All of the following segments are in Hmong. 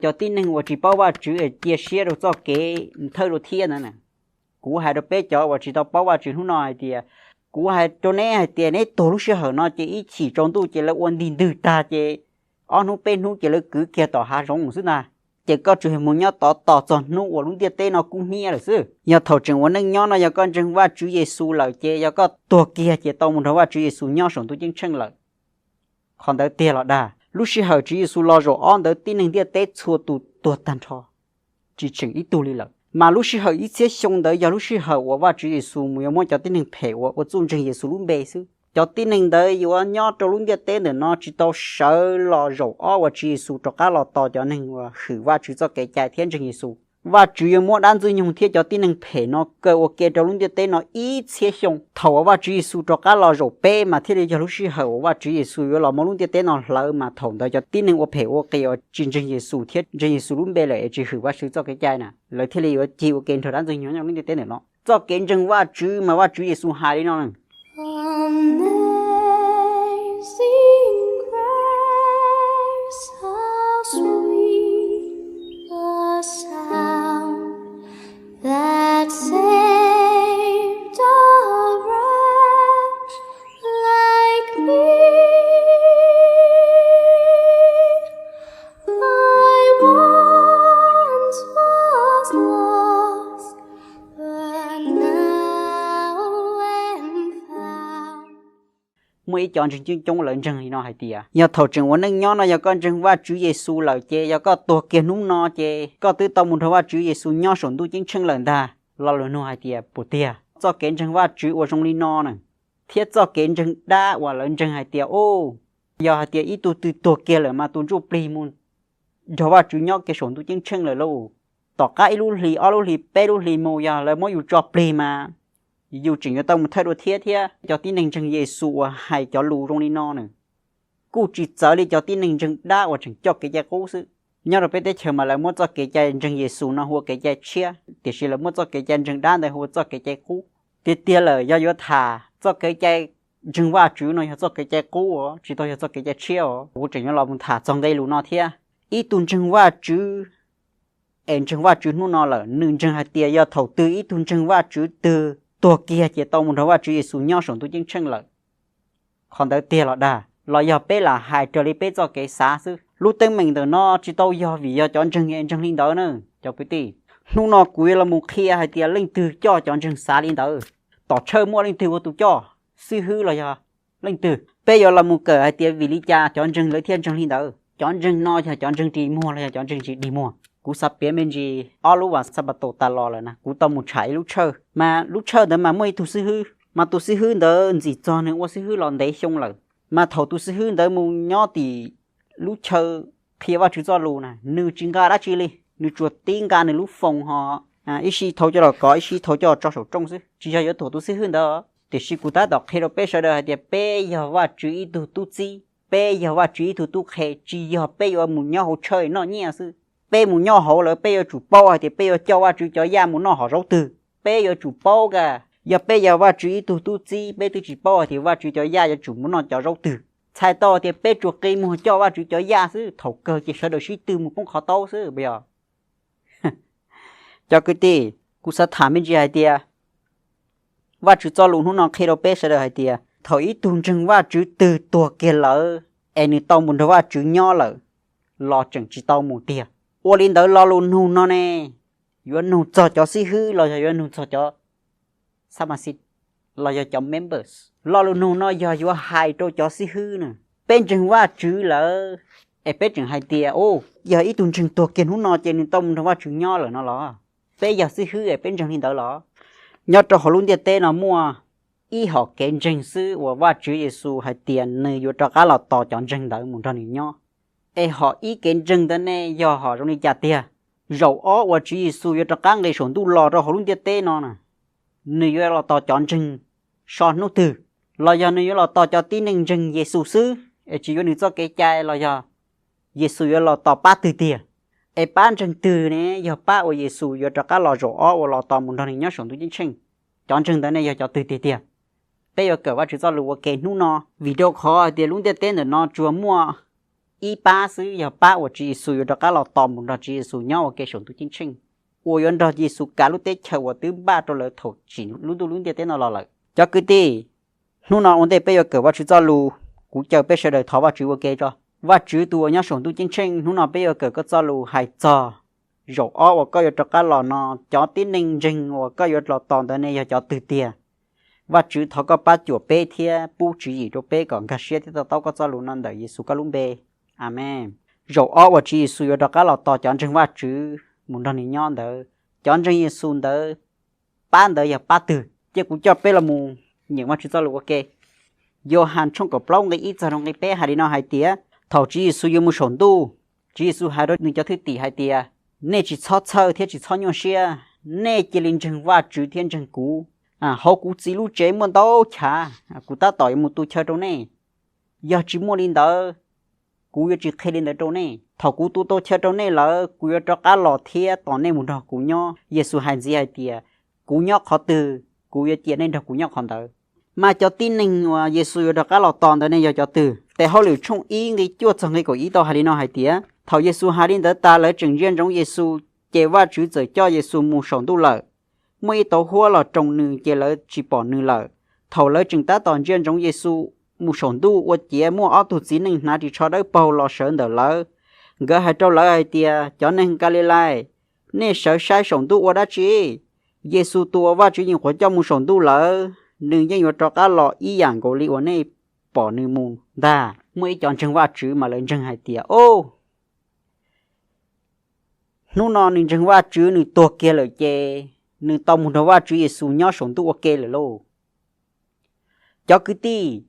Cov tib neeg uas tsis paub Vajtswv es cia siab rau txoj kev thawj rau thiab ntawd na. Kuv hais rau peb cov uas tsis tau paub Vajtswv hnub no hais tias, kuv hais rau neb hais tias neb tuag lub sij hawm no ces ib chim tsaus ntuj ces lawv ua ntig ntwg tag ces ob hnub peb hnub ces lawv kwv kiag tom hav zoov xwb ntag. Ces koj tsuas mus nyob tov tos txog hnub uas lub ntiaj teb no kub hnyiab lawm xwb. Yog thaum tseem ua neej nyob no yog koj ntseeg Vajtswv Yexus lawm ces yog koj tuag kiag ces tau mus nrog Vajtswv Yexus nyob saum ntuj ceeb tsheej lawm. Qhov ntawd tiag los dag, lub sij hawm Tswv Yexus los zaum ob ntawd tib neeg ntiaj teb txhua tus tuag tag nrho, tsis tseem ib tug li lawm. Mas lub sij hawm ib txhiab xyoo ntawd yog lub sij hawm uas Vajtswv Yexus mus yuav muab cov tib neeg phem uas ua txuj ntseeg Yexus lub npe xwb. Cov tib neeg ntawd yuav nyob rau lub ntiaj teb ntawm no tsis tau sawv los zaum ob uas Tswv Yexus rov qab los tos cov neeg uas hwm Vajtswv txoj kev cai thiab ntseeg Yexus. Vajtswv yuav muab dab ntxwg nyoog thiab cov tib neeg phem no kaw ua ke rau lub ntiaj teb no ib txhiab xyoo. Thaum uas Vajtswv Yexus rov qab los zaum peb mas thiaj li yog lub sij hawm uas Vajtswv Yexus yuav los muab lub ntiaj teb no hlawv, mas thaum ntawd cov tib neeg ua phem ua qias uas tsis ntseeg Yexus thiab ntseeg Yexus lub npe lawm es tsis hwm Vajtswv txoj kev cai na, lawv thiaj li yuav cig ua ke nrog dab ntxwg nyoog nyob lub ntiaj teb ntawm no. Txoj kev ntseeg Vajtswv mas Vajtswv Yexus hais li no: Amazing grace, how sweet the sound that saved a wretch like me. I once was lost, but now am found. Muaj ib cov ntseeg coob coob lawv ntseeg li no hais tias, yog thaum tseem ua neej nyob no yog koj ntseeg Vajtswv Yexus lawm ces yog koj tuag kiag hnub no ces koj twb tau mus nrog Vajtswv Yexus nyob saum ntuj ceeb tsheej lawm ntag. Lo lus nug hais tias puas tiag? Txoj kev ntseeg Vajtswv uas zoo li no na, thiab txoj kev ntseeg dab uas lawv ntseeg hais tias, u, yog hais tias ib tug twg tuag kiag lawm mas tus ntsuj plig mus nrog Vajtswv nyob kiag saum ntuj ceeb tsheej lawm lauj. Tom qab ib lub hlis, ob lub hlis, peb lub hlis mus yog lawv muab yus tso plig mas yus tseem yuav tau mus thawj dua thiab thiab. Cov tib neeg ntseeg Yexus uas hais cov lus zoo li no na, kuj tsis txawv li cov tib neeg ntseeg dab uas tseem coj kev cai qub xwb. Nyob rau peb teb chaws mas lawv muab txoj kev cai ntseeg Yexus no hu ua kev cai tshiab, tiam sis lawv muab txoj kev cai ntseeg dab ntawd hu ua txoj kev cai qub. Tiag tiag lawm yog yuav tham txoj kev cai ntseeg Vajtswv no yog txoj kev cai qub os, tsis tau yog txoj kev cai tshiab os. Kuv tseem yuav los mus tham txog nqe lus no thiab. Ib tug ntseeg Vajtswv es ntseeg Vajtswv hnub no lawm, nws ntseeg hais tias yog thaum twg ib tug ntseeg Vajtswv twg tuag kiag ces tau mus nrog Vajtswv Yexus nyob saum ntuj ceeb tsheej lawm. Qhov ntawd tiag los dag, los yog peb lam hais raws li peb txoj kev xav xwb? Lub teeb meem ntawm no tsis tau yog vim yog cov ntseeg ntseeg li ntawd na, cov kwv tij. Hnub no kuv yuav los mus qhia hais tias leej twg coj cov ntseeg xav li ntawd. Tom tshawj muaj leej twg ua tus coj, xib hwb los yog leej twg? Peb yuav los mus kawm hais tias vim li cas cov ntseeg lawv thiaj ntseeg li ntawd. Cov ntseeg no yog cov ntseeg ris muag los yog cov ntseeg tsis ris muag? Kuv xav piav me ntsis, ob lub vas Xanpataus tas los lawm na kuv tau mus tsham ib lub tshawj, mas lub tshawj ntawd mas muaj ib tug xib hwb, mas tus xib hwb ntawd ntxim txog nws ua xib hwb los ntev xyoo lawm. Mas thaum tus xib hwb ntawd mus nyob tim lub chaw qhia Vajtswv txoj lus na, nws tsis nqa dab tsi li, nws tsuas tib nqa nws lub foos ho ib sij thau coj los kov, ib sij thau coj los tso saum rooj xwb, tsis yog yuav thuam tus xib hwb ntawd. Tiam sis kuv tab tom qhia rau peb sawv daws hais tias peb yog Vajtswv ib tug tub txib, peb yog Vajtswv ib tug tub qhe, tsis yog peb yuav mus nyob hauv tshawj noj nyiaj xwb. Peb mus nyob hauv lawm peb yuav tsum paub hais tias peb yuav coj Vajtswv cov yaj mus noj hom zaub twg. Peb yuav tsum paub kag, yog peb yog Vajtswv ib tug tub txib peb twb tsis paub hais tias Vajtswv cov yaj yuav tsum mus noj cov zaub twg. Txhais tau tias peb tsuas qi muag coj Vajtswv cov yaj xwb, thaum kawg ces sawv daws sib tw mus poob qhov taub xwb puas yog? Cov kwv tij, kuv xav tham me ntsis hais tias Vajtswv txoj lus hnub no qhia rau peb sawv daws hais tias thaum ib tug ntseeg Vajtswv twg tuag kiag lawm es nws tau mus nrog Vajtswv nyob lawm los tseem tsis tau mus tiag. Ua li ntawd lo lus nug no ne, yuav nug txog cov xib hwb los yog yuav nug txog cov xab mas xij los yog cov members? Lo lus nug no yog yuav hais rau cov xib hwb na. Peb ntseeg Vajtswv lawm es peb tseem hais tias, u, yog ib tug ntseeg tuag kiag hnub no ces nws tau mus nrog Vajtswv nyob lawm no los? Peb yog xib hwb es peb ntseeg li ntawd los? Nyob rau hauv lub ntiaj teb no muaj ib hom kev ntseeg xwb uas Vajtswv Yexus hais tias nws yuav rov qab los tos cov ntseeg ntawd mus nrog nws nyob. Es hom ib kev ntseeg ntawd ne yog hom zoo li cas tiag? Zaum ob uas Tswv Yexus yuav rov qab nqis saum ntuj los rau hauv lub ntiaj teb no na, nws yuav los tos cov ntseeg so hnub twg? Los yog nws yuav los tos cov tib neeg ntseeg Yexus xwb es tsis yuav nws txoj kev cai, los yog Yexus yuav los tos pab twg tiag? Es pab ntseeg twg ne yog pab uas Yexus yuav rov qab los zaum ob uas los tos mus nrog nws nyob saum ntuj ceeb tsheej? Cov ntseeg ntawd ne yog cov twg tiag tiag? Peb yuav kawm Vajtswv txoj lus ua ke hnub no, vim rau qhov hais tias lub ntiaj teb ntawm no tsuas muaj ib pab xwb, yog pab uas Tswv Yexus yuav rov qab los tos mus nrog Tswv Yexus nyob ua ke saum ntuj ceeb tsheej, uas yuav nrog Yexus kav lub teb chaws uas twb npaj rau lawv thaum tsim lub ntuj lub ntiaj teb no los lawm. Cov kwv tij, hnub no ua ntej peb yuav kawm Vajtswv txoj lus, kuv caw peb sawv daws thov Vajtswv ua ke tso. Vajtswv tus uas nyob saum ntuj ceeb tsheej, hnub no peb yuav kawm koj txoj lus hais txog zaum ob uas koj yuav rov qab los no, cov tib neeg ntseeg uas koj yuav los tos ntawd ne yog cov twg tiag? Vajtswv, thov koj pab cuam peb thiab pub tswv yim rau peb kom nkag siab thiab to taub koj txoj lus no ntawm Yexus koj lub npe. Amees. Zaum ob uas Tswv Yexus yuav rov qab los tos cov ntseeg Vajtswv mus nrog nws nyob ntawd, cov ntseeg Yexus ntawd, pab ntawd yog pab twg? Cia kuv coj peb los mus nyeem Vajtswv txoj lus ua ke. Yauhas tshooj kaum plaub nqe ib txog rau nqe peb hais li no hais tias, thaum Tswv Yexus yuav mus saum ntuj, Tswv Yexus hais rau nws cov thwj tim hais tias, nej tsis txhob txhawj thiab tsis txhob nyuaj siab, nej cia li ntseeg Vajtswv thiab ntseeg kuv. Hauv kuv Txiv lub tsev muaj ntau chav, kuv tab tom yuav mus tu chaw rau nej. Yog tsis muaj li ntawd, kuv yuav tsis qhia li ntawd rau nej. Thaum kuv tu tau chaw rau nej lawm, kuv yuav rov qab los thiab tos nej mus nrog kuv nyob. Yexus hais ntxiv hais tias, kuv nyob qhov twg, kuv yuav cia nej nrog kuv nyob qhov ntawd. Mas cov tib neeg uas Yexus yuav rov qab los tos ntawd ne yog cov twg? Tes Hauj lwm tshooj ib nqe cuaj txog nqe kaum ib tau hais li no hais tias, thaum Yexus hais li ntawd tas lawv tseem ntsia ntsoov Yexus, ces Vajtswv txawm coj Yexus mus saum ntuj lawm. Muaj ib tauv huab los roos nws ces lawv tsis pom nws lawm. Thaum lawv tseem tab tom ntsia ntsoov Yexus mus saum ntuj ua ciav muaj ob tug txiv neej hnav ris tsho dawb paug los sawv ntawm lawv. Nkawd hais rau lawv hais tias, cov neeg Kalilais, nej sawv saib saum ntuj ua dab tsi? Yexus tus uas Vajtswv yeej qhuav coj mus saum ntuj lawm, nws yeej yuav rov qab los ib yam nkaus li uas nej pom nws mus ntag. Muaj ib co ntseeg Vajtswv mas lawv ntseeg hais tias, o, hnub no nws ntseeg Vajtswv nws tuag kiag lawm ces nws tau mus nrog Vajtswv Yexus nyob saum ntuj ua ke lawm lauj. Cov kwv tij,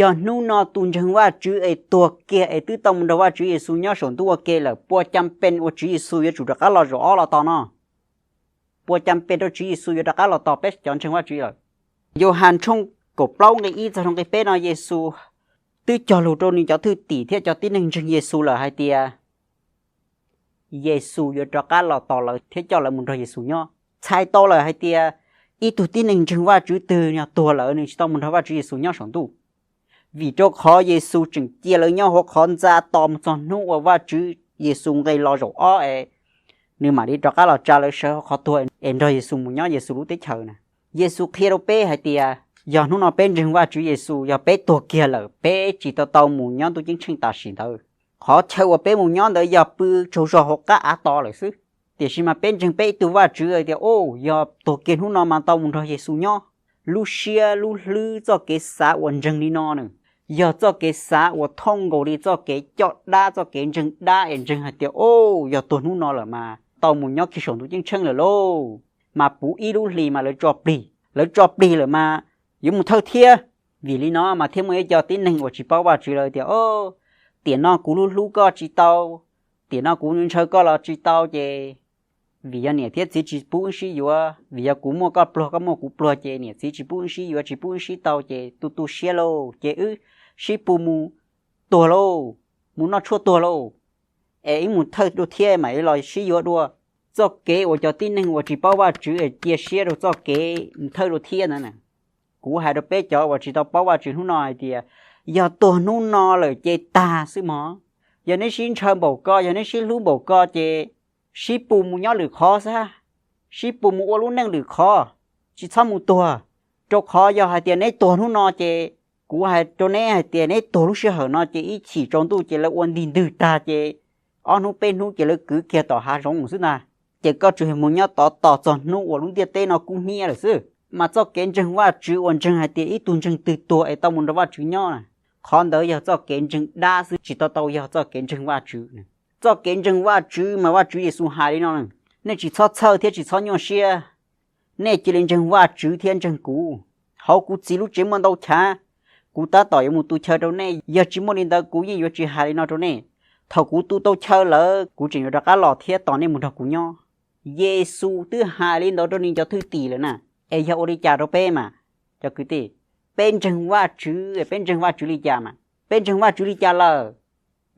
yog hnub no tus ntseeg Vajtswv es tuag kiag es twb tau mus nrog Vajtswv Yexus nyob saum ntuj ua ke lawm, puas cas pes uas Tswv Yexus yuav tsum rov qab los zaum ob los tos no? Puas cas pes rau Tswv Yexus yuav rov qab los tos peb cov ntseeg Vajtswv lawm? Yauhas tshooj kaum plaub nqe ib txog rau nqe peb no Yexus twb cog lus rau nws cov thwj tim thiab cov tib neeg ntseeg Yexus lawm hais tias Yexus yuav rov qab los tos lawv thiab coj lawv mus nrog Yexus nyob. Txhais tau lawm hais tias ib tug tib neeg ntseeg Vajtswv twg yog tuag lawm nws tsis tau mus nrog Vajtswv Yexus nyob saum ntuj. Vim rau qhov Yexus tseem cia lawv nyob hauv qhov ntxa tos mus txog hnub uas Vajtswv Yexus nqis los zaum ob es nws mam li rov qab los tsa lawv sawv hauv qhov tuag es nrog Yexus mus nyob Yexus lub teb chaws na. Yexus qhia rau peb hais tias yog hnub no peb ntseeg Vajtswv Yexus, yog peb tuag kiag lawm peb tsis tau tau mus nyob ntuj ceeb tsheej tam sim ntawd. Qhov chaw uas peb mus nyob ntawd yog pw tsaug zog hauv qab av to lawm xwb. Tiam sis mas peb ntseeg peb ib tug Vajtswv hais tias, o, yog tuag kiag hnub no mas tau mus nrog Yexus nyob. Lub siab lub hlwb txoj kev xav uas ntseeg li no na, yog txoj kev xav uas thooj nkaus li txoj kev coj dab, txoj kev ntseeg dab es ntseeg hais tias, o, yog tuag hnub no lawm mas tau mus nyob kiag saum ntuj ceeb tsheej lawm lauj. Mas puv ib lub hlis mas lawv tso plig, lawv tso plig lawm mas yuav mus thawj thiab. Vim li no mas thiaj muaj ib co tib neeg uas tsis paub Vajtswv lawv tias, o, tiam no kuv hlub hlub koj tsis tau, tiam no kuv ntshaw koj los tsis tau ces vim yog niam thiab txiv tsis pub wb sib yuav, vim yog kuv muaj koj pluag koj muaj kuv pluag ces niam txiv tsis pub wb sib yuav tsis pub wb sib tau ces tu tu siab lauj ces wb sib pus mus tuag lauj, mus noj tshuaj tuag lauj, es wb mus thawj dua thiab mam li los sib yuav dua. Txoj kev uas cov tib neeg uas tsis paub Vajtswv es cia siab rau txoj kev mus thawj dua thiab ntawd na. Kuv hais rau peb cov uas tsis tau paub Vajtswv hnub no hais tias, yog tuag hnub no lawm ces tag xwb mog. Yog neb sib ntshaw npaum ko, yog neb sib hlub npaum ko ces sib pus mus nyob lwm qhov xwb, sib pus mus ua lub neej lwm qhov, tsis txhob mus tuag. Rau qhov yog hais tias neb tuag hnub no ces kuv hais rau neb hais tias neb tuag lub sij hawm no ces ib chim tsaus ntuj ces lawv ua ntig ntwg tag ces ob hnub peb hnub ces lawv kwv kiag tom hav zoov xwb ntag. Ces koj tsuas mus nyob tod tos txog hnub uas lub ntiaj teb no kub hnyiab lawm xwb. Mas txoj kev ntseeg Vajtswv uas ntseeg hais tias ib tug ntseeg twg tuag es tau mus nrog Vajtswv nyob na, qhov ntawd yog txoj kev ntseeg dab xwb, tsis tau tau yog txoj kev ntseeg Vajtswv. Txoj kev ntseeg Vajtswv mas Vajtswv Yexus hais li no, nej tsis txhob txhawj thiab tsis txhob nyuaj siab. Nej cia li ntseeg Vajtswv thiab ntseeg kuv. Hauv kuv Txiv lub tsev muaj ntau chav, kuv tab tom yuav mus tu chaw rau nej, yog tsis muaj li ntawd kuv yeej yuav tsis hais li no rau nej. Thaum kuv tu tau chaw lawm kuv tseem yuav rov qab los thiab tos nej mus nrog kuv nyob. Yexus twb hais li ntawd rau nws cov thwj tim lawm na, es yog ua li cas rau peb mas? Cov kwv tij, peb ntseeg Vajtswv, peb ntseeg Vajtswv li cas mas? Peb ntseeg Vajtswv li cas lawm?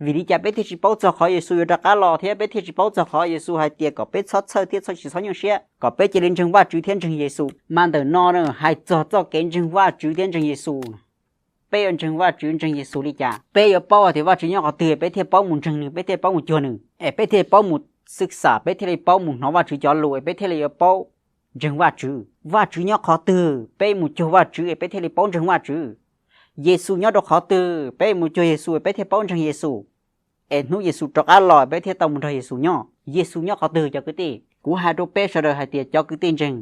Vim li cas peb thiaj tsis paub txog qhov Yexus yuav rov qab los thiab peb thiaj tsis paub txog qhov Yexus hais tias kom peb txhob txhawj thiab txhob tsis txhob nyuaj siab, kom peb cia li ntseeg Vajtswv thiab ntseeg Yexus? Mas ntawm no hais txog txoj kev ntseeg Vajtswv thiab ntseeg Yexus. Peb yuav ntseeg Vajtswv, ntseeg Yexus li cas? Peb yuav paub hais tias Vajtswv nyob qhov twg peb thiaj paub mus ntseeg nws, peb thiaj paub mus cuag nws, es peb thiaj paub mus xwj xam, peb thiaj li paub mus hnov Vajtswv cov lus, es peb thiaj li yuav paub ntseeg Vajtswv. Vajtswv nyob qhov twg peb mus cuag Vajtswv es peb thiaj li paub ntseeg Vajtswv. Yexus nyob rau qhov twg peb mus cuag Yexus es peb thiaj paub ntseeg Yexus. Es hnub Yexus rov qab los peb thiaj tau mus nrog Yexus nyob. Yexus nyob qhov twg cov kwv tij? Kuv hais rau peb sawv daws hais tias cov kwv tij ntseeg,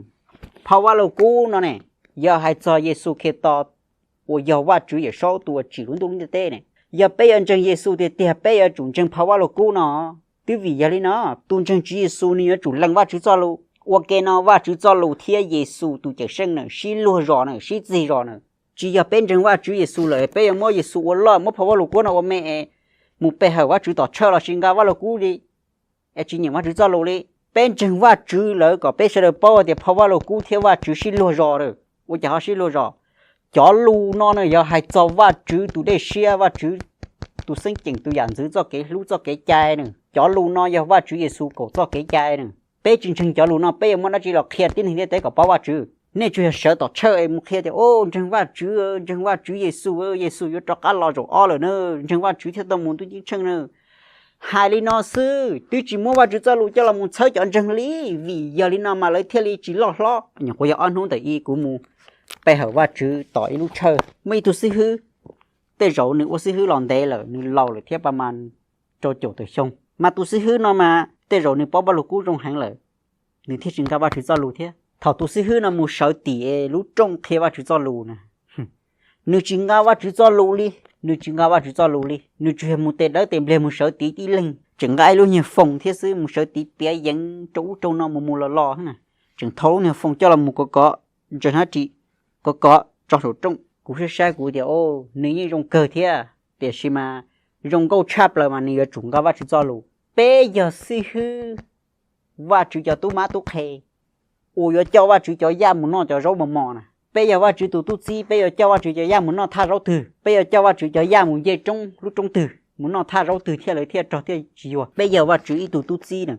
phau Vajluskub no ne, yog hais txog Yexus Khetos uas yog Vajtswv Yawmsaub tus uas tsim lub ntuj lub ntiaj teb ne. Yog peb yuav ntseeg Yexus tiag tiag peb yuav tsum ntseeg phau Vajluskub no. Twb vim yog li no, tus ntseeg Tswv Yexus nws yuav tsum lees Vajtswv txoj lus. Ua ke no Vajtswv txoj lus thiab Yexus tus cawm seej na sib luag zos na, sib txig zos na. Tsis yog peb ntseeg Vajtswv Yexus lawm peb yuav muab Yexus ua loj, muab phau Vajluskub no ua me es mus pe hawm Vajtswv tom tshawj lossis nqa Vajluskub li, es tsis nyeem Vajtswv txoj lus li. Peb ntseeg Vajtswv lawm kom peb sawv daws paub tias phau Vajluskub thiab Vajtswv sib luag zos lawm. Ua cas ho sib luag zos? Cov lus no na yog hais txog Vajtswv tus dej siab, Vajtswv tus xeeb ceem, tus yam ntxwv, txoj kev hlub, txoj kev cai na. Cov lus no yog Vajtswv Yexus kaum txoj kev cai na. Peb tsis ntseeg cov lus no peb yuav muaj dab tsi los qhia tib neeg ntiaj teb kom paub Vajtswv? Nej tsuas yog sawv tom tshawj es mus qhia tias, o, ntseeg Vajtswv, ntseeg Vajtswv Yexus, Yexus yuav rov qab los zaum ob lawm na, ntseeg Vajtswv thiaj tau mus ntuj ceeb tsheej na. Hais li no xwb twb tsis muab Vajtswv txoj lus coj los mus txhawb cov ntseeg li. Vim yog li no mas lawv thiaj li tsis loj hlob. Nyuam qhuav yog ob hnub ntawm ib kuv mus pe hawm Vajtswv tom ib lub tshawj, muaj ib tug xib hwb, tej zaum nws ua xib hwb los ntev lawm, nws laus lawm thiab, pa mas rau caum tawm xyoo. Mas tus xib hwb no mas tej zaum nws paub Vajluskub zoo heev lawm, nws thiaj tsis nqa Vajtswv txoj lus thiab. Thaum tus xib hwb no mus sawv tim lub rooj qhia Vajtswv txoj lus na, nws tsis nqa Vajtswv txoj lus li, nws tsis nqa Vajtswv txoj lus li, nws tsuas yog mus tes dawb tes npliag mus sawv tim ib leeg, tseem nqa ib lub niag foos thiab xwb, mus sawv tim piav yeev rau ub rau no mus mus los los na, tseem thau lub niag foos coj los mus kov kov, ntseeg hab ris, kov kov tso saum rooj. Kuv saib saib kuv tias, o, nws yeej zoo kawg thiab, tiam sis mas zoo nkauj tshaj plaws mas nws yuav tsum nqa Vajtswv txoj lus. Peb yog xib hwb, Vajtswv cov tub mab tub qhe uas yuav coj Vajtswv cov yaj mus noj cov zaub mos mos na. Peb yog Vajtswv tus tub txib, peb yuav coj Vajtswv cov yaj mus noj thaj zaub twg? Peb yuav coj Vajtswv cov yaj mus nce roob lub roob twg, mus noj thaj zaub twg thiaj lawv thiaj rog thiaj tsis yuag? Peb yog Vajtswv ib tug tub txib na.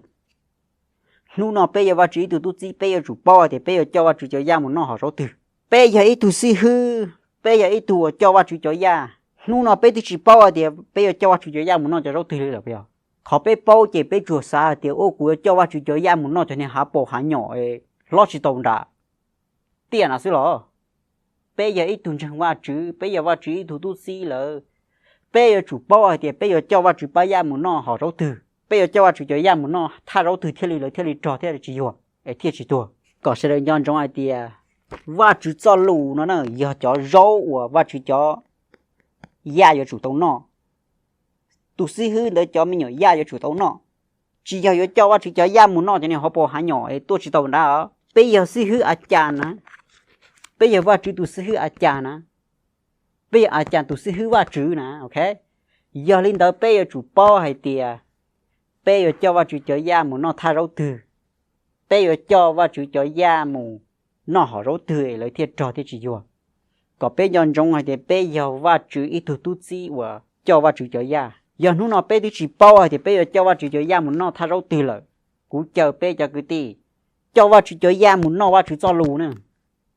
Hnub no peb yog Vajtswv ib tug tub txib, peb yuav tsum paub hais tias peb yuav coj Vajtswv cov yaj mus noj hauv zaub twg. Peb yog ib tug xib hwb, peb yog ib tug uas coj Vajtswv cov yaj. Hnub no peb twb tsis paub hais tias peb yuav coj Vajtswv cov yaj mus noj cov zaub twg li lawm. Qhov peb paub ces peb tsuas xav hais tias, o, kuv yuav coj Vajtswv cov yaj mus noj cov niag hav paus hav nyom hlob tsis tau nram tiaj no xwb los? Peb yog ib tug ntseeg Vajtswv, peb yog Vajtswv ib tug tub txib lawm, peb yuav tsum paub hais tias peb yuav coj Vajtswv pab yaj mus noj hauv zaub twg, peb yuav coj Vajtswv cov yaj mus noj thaj zaub twg thiaj li lawv thiaj li rog thiaj tsis yuag es thiaj tsis tuag. Kom sawv daws nco ntsoov hais tias Vajtswv txoj lus no na yog cov zaub uas Vajtswv cov yaj yuav tsum tau noj. Tus xib hwb ntawd cov me nyuam yaj yuav tsum tau noj, tsis yog yuav coj Vajtswv cov yaj mus noj cov niag hav paus hav nyom es tuaj tsis tau nrad. Peb yog xib hwb a cas na, peb yog Vajtswv tus xib hwb a cas na, peb yog a cas tus xib hwb Vajtswv na, ok. Yog li ntawd peb yuav tsum paub hais tias peb yuav coj Vajtswv cov yaj mus noj thaj zaub twg, peb yuav coj Vajtswv cov yaj mus noj hauv zaub twg es lawv thiaj rog thiaj tsis yuag. Kom peb nco ntsoov hais tias peb yog Vajtswv ib tug tub txib uas coj Vajtswv cov yaj. Yog hnub no peb twb tsis paub hais tias peb yuav coj Vajtswv cov yaj mus noj thaj zaub twg lawm, kuv caw peb cov kwv tij coj Vajtswv cov yaj mus noj Vajtswv txoj lus na,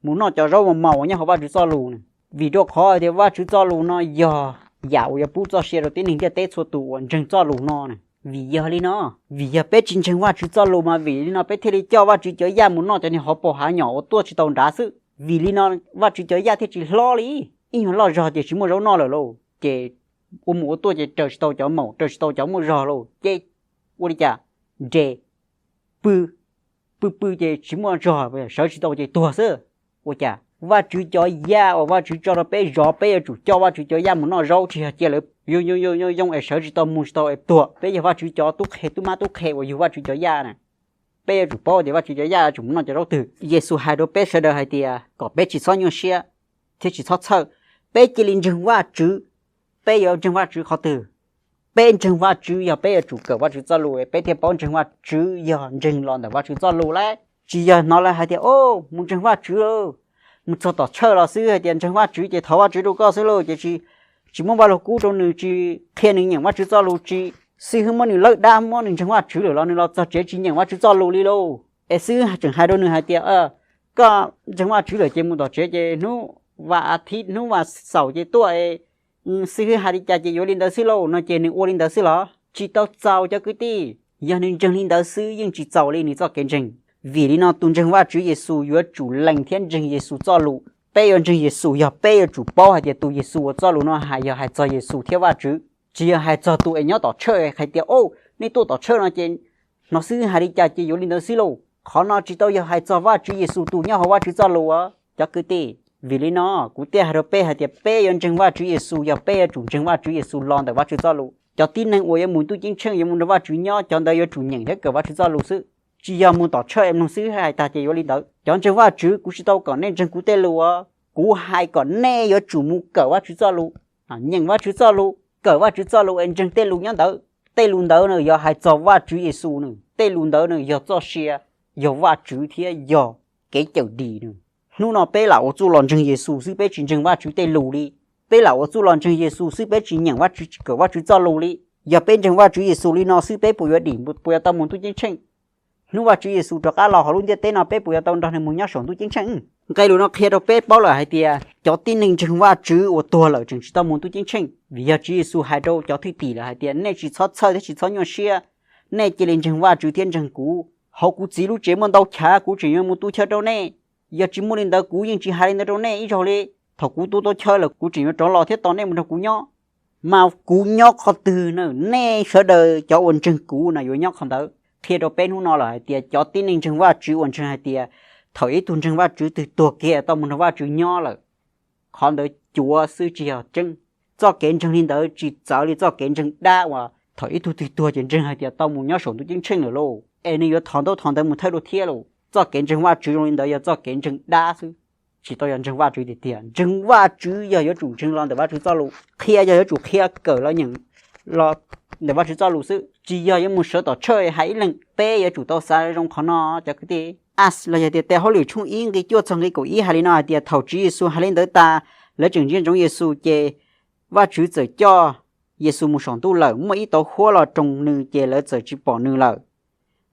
mus noj cov zaub mos mos uas nyob hauv Vajtswv txoj lus na. Vim rau qhov tias Vajtswv txoj lus no yog yam uas yuav pub txoj sia rau tib neeg ntiaj teb txhua tus uas ntseeg txoj lus no na. Vim yog li no, vim yog peb tsis ntseeg Vajtswv txoj lus mas vim li no peb thiaj li coj Vajtswv cov yaj mus noj cov niag hav paus hav nyom uas tuaj tsis tau nrad xwb. Vim li no Vajtswv cov yaj thiaj tsis hlob li. Ib nyuag loj zog ces tsis muaj zaub noj lawm lauj, ces ua mus ua tuaj ces raws tsis tau cov maum, raws tsis tau cov muaj zog lauj, ces ua li cas? Nres, pw, pw pw ces tsis muaj zog, sawv tsis tau ces tuag xwb. Ua cas? Vajtswv cov yaj uas Vajtswv tso rau peb zov, peb yuav tsum coj Vajtswv cov yaj mus noj zaub, tsis yog cia lawv yoo yoo es sawv tsis tau mus tsis tau es tuag. Peb yog Vajtswv cov tub qhe, tub mab tub qhe uas yug Vajtswv cov yaj na. Peb yuav tsum paub tias Vajtswv cov yaj yuav tsum mus noj cov zaub twg. Yexus hais rau peb sawv daws hais tias kom peb tsis txhob nyuaj siab thiab tsis txhob txhawj, peb cia li ntseeg Vajtswv. Peb yuav ntseeg Vajtswv qhov twg? Peb ntseeg Vajtswv yog peb yuav tsum kawm Vajtswv txoj lus, peb thiaj paub ntseeg Vajtswv yog ntseeg los ntawm Vajtswv txoj lus lauj. Tsis yog hnov lawv hais tias, o, mus ntseeg Vajtswv lauj, mus txog tom tshawj los xwb hais tias ntseeg Vajtswv ces thov Vajtswv rau koj xwb lauj, ces tsis, tsis muab Vajluskub rau nws, tsis qhia nws nyeem Vajtswv txoj lus, tsis, xib hwb muab nws lawb dab, muab nws ntseeg Vajtswv lawm los nws los txog tsev tsis nyeem Vajtswv txoj lus li lauj. Es xib hwb tseem hais rau nws hais tias, koj ntseeg Vajtswv lawm ces mus tom tsev ces hnub Vas thiv hnub vas xaum ces tuaj, xib hwb hais li cas ces yuav li ntawd xwb lauj no ces nws ua li ntawd xwb los? Tsis tau txaus cov kwv tij. Yog nws ntseeg li ntawd xwb yeej tsis txaus li nws txoj kev ntseeg. Vim li no tus ntseeg Vajtswv Yexus yuav tsum lees thiab ntseeg Yexus txoj lus. Peb yuav ntseeg Yexus yog peb yuav tsum paub hais tias tus Yexus uas txoj lus no hais yog hais txog Yexus thiab Vajtswv, tsis yog hais txog tus es nyob tom tshawj hais tias, o, nej tuaj tom tshawj no ces hnov xib hwb hais li cas ces yuav li ntawd xwb lauj. Qhov no tsis tau yog hais txog Vajtswv Yexus tus nyob hauv Vajtswv txoj lus os cov kwv tij. Vim li no kuv thiaj hais rau peb hais tias peb yuav ntseeg Vajtswv Yexus yog peb yuav tsum ntseeg Vajtswv Yexus los ntawm Vajtswv txoj lus. Cov tib neeg uas yuav mus ntuj ceeb tsheej yuav mus nrog Vajtswv nyob, cov ntawd yuav tsum nyeem thiab kawm Vajtswv txoj lus xwb, tsis yog mus tom tshawj es mloog xib hwb hais tag ces yuav li ntawd. Cov ntseeg Vajtswv, kuv tsis tau kom nej ntseeg kuv tej lus os, kuv hais kom nej yuav tsum mus kawm Vajtswv txoj lus, nyeem Vajtswv txoj lus, kawm Vajtswv txoj lus es ntseeg tej lus nyob ntawd. Tej lus ntawd nws yog hais txog Vajtswv Yexus nws, tej lus ntawd nws yog txoj sia, yog Vajtswv thiab yog kev cawm dim nws. Hnub no peb lam ua txuj los ntseeg Yexus xwb peb tsis ntseeg Vajtswv tej lus li. Peb lam ua txuj los ntseeg Yexus xwb peb tsis nyeem Vajtswv tsis kawm Vajtswv txoj lus li. Yog peb ntseeg Vajtswv Yexus li no xwb peb puas yuav dim, puas yuav tau mus ntuj ceeb tsheej? Hnub Vajtswv Yexus rov qab los hauv lub ntiaj teb no peb puas yuav tau nrog nws mus nyob saum ntuj ceeb tsheej? Nqe lus no qhia rau peb paub lawm hais tias cov tib neeg ntseeg Vajtswv uas tuag lawm tseem tsis tau mus ntuj ceeb tsheej, vim yog Tswv Yexus hais rau cov thwj tim lawm hais tias nej tsis txhob txhawj thiab tsis txhob nyuaj siab, nej cia li ntseeg Vajtswv thiab ntseeg kuv. Hauv kuv Txiv lub tsev muaj ntau chav, kuv tseem yuav mus tu chaw rau nej. Yog tsis muaj li ntawd kuv yeej tsis hais li ntawd rau nej ib zaug li. Thaum kuv tu tau chaw lawm kuv tseem yuav rov los thiab tos nej mus nrog kuv nyob. Mas kuv nyob qhov twg na nej sawv daws cov uas ntseeg kuv na yuav nyob qhov ntawd. Qhia rau peb hnub no lawm hais tias cov tib neeg ntseeg Vajtswv uas ntseeg hais tias thaum ib tug ntseeg Vajtswv twg tuag kiag tau mus nrog Vajtswv nyob lawm, qhov ntawd cuav xwb tsis yog tseeb. Txoj kev ntseeg li ntawd tsis txawv li txoj kev ntseeg dab uas thaum ib tug twg tuag ces ntseeg hais tias tau mus nyob saum ntuj ceeb tsheej lawm lauj, es nws yuav thov ntaub thov ntawv mus thawj dua thiab lauj. Txoj kev ntseeg Vajtswv zoo li ntawd yog txoj kev ntseeg dab xwb, tsis tau yog ntseeg Vajtswv tiag tiag. Ntseeg Vajtswv yog yuav tsum ntseeg los ntawm Vajtswv txoj lus, qhia yog yuav tsum qhia kawm los nyeem los ntawm Vajtswv txoj lus xwb, tsis yog yuav mus sawv tom tshawj hais ib leeg. Peb yuav tsum tau xav zoo qhov no cov kwv tij. Acts los yog tias Tes Hauj Lwm tshooj ib nqe cuaj txog nqe kaum ib hais li no hais tias thaum Tswv Yexus hais li ntawd tas, lawv tseem ntsia ntsoov Yexus ces Vajtswv txawm coj Yexus mus saum ntuj lawm, muaj ib tauv huab los roos nws ces lawv txawm tsis pom nws lawm.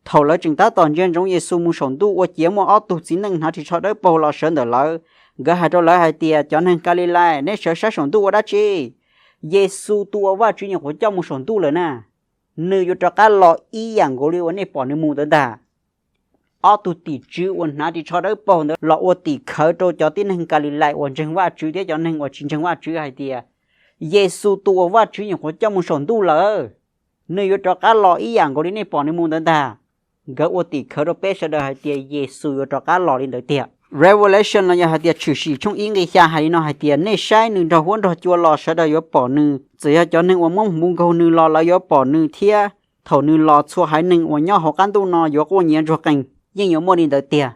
Thaum lawv tseem tab tom ntsia ntsoov Yexus mus saum ntuj ua ciav muaj ob tug txiv neej hnav ris tsho dawb paug los sawv ntawm lawv. Nkawd hais rau lawv hais tias, cov neeg Kalilais, neb sawv saib saum ntuj ua dab tsi? Yexus tus uas Vajtswv nyuam qhuav coj mus saum ntuj lawm na, nws yuav rov qab los ib yam nkaus li uas nej pom nws mus ntawd ntag. Ob tug tim tswv uas hnav ris tsho dawb paug ntawd los ua tim khawv rau cov tib neeg Kalilais uas ntseeg Vajtswv thiab cov neeg uas tsis ntseeg Vajtswv hais tias, Yexus tus uas Vajtswv nyuam qhuav coj mus saum ntuj lawm, nws yuav rov qab los ib yam nkaus li nej pom nws mus ntawd ntag. Nkawd ua tim khawv rau peb sawv daws hais tias Yexus yuav rov qab los li ntawd tiag. Revelation los yog hais tias Tshwm Sim tshooj ib nqe xya hais li no hais tias, nej saib, nws nrog huab nrog cua los, sawv daws yuav pom nws. Txawm yog cov neeg uas muab hmuv nkaug nws los lawv yuav pom nws thiab. Thaum nws los txhua haiv neeg uas nyob hauv qab ntuj no yuav quaj nyiav ntsuag qees. Yeej yuav muaj li ntawd tiag.